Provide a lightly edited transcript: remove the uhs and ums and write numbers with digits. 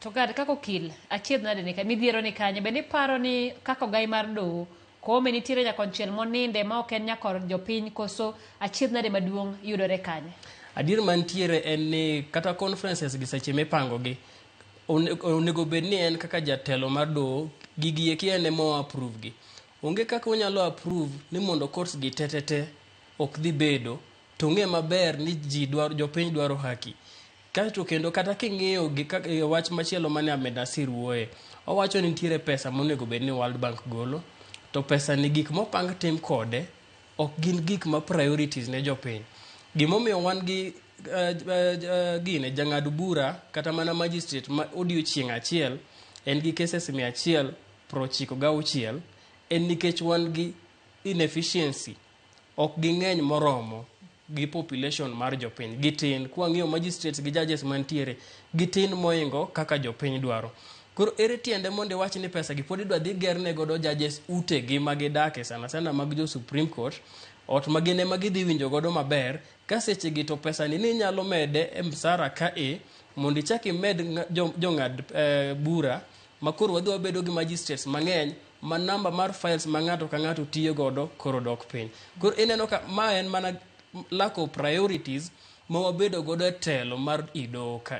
To kar kaka okil, achiedh nade ni ka midhiero ni kanye? Bende iparo ni kaka ogai mar doho, Koome nitiere nyakonchiel moninde ma ok en nyakor jopiny koso achiedh nade maduong' yudore kanye? Adier mantiere en ni kata conferences gi seche mipango gi, onego bed ni en kaka jatelo mar doho, gigi eki en ema o approve gi. Onge kaka unyalo approve ni mondo courts gi tetete ok dhi bedo, to ung'e maber ni ji dwaro, jopiny dwaro haki. Kaeto kendo kata king'iyo gi e wach machielo mane Ahmed Nasir wuoye, owacho ni nitiere pesa monego bed ni World Bank golo, to pesa ni gik mopang tim kode ok gin gik ma priorities ne jopiny. Gimomiyo wan gi gine jang'ad bura kata mana magistrate ma odiochieng' achiel en gi cases 196 en nikech wan gi inefficiency ok ging'eny moromo gi population mar jopiny. Gitin. Kwang'iyo magistrates gi judges mantiere, gitin moingo kaka jopiny dwaro. Koro ere tiende mondo iwach ni pesa gi pod idwa dhi gerne godo judges utegi ma gidake sana sana mag jo Supreme Court, ot ma gin ema gidhi winjo godo maber, ka seche gi to pesa ni ninyalo mede e msara ka e mondo ichak imed jong'ad bura ma koro wadhi wabedo gi magistrates mang'eny ma namba mar files ma ng'ato ka ng'ato tiyo godo koro dok piny. Koro ineno ka ma en mana lack of priorities ma wabedo godo e telo mar i doho ka.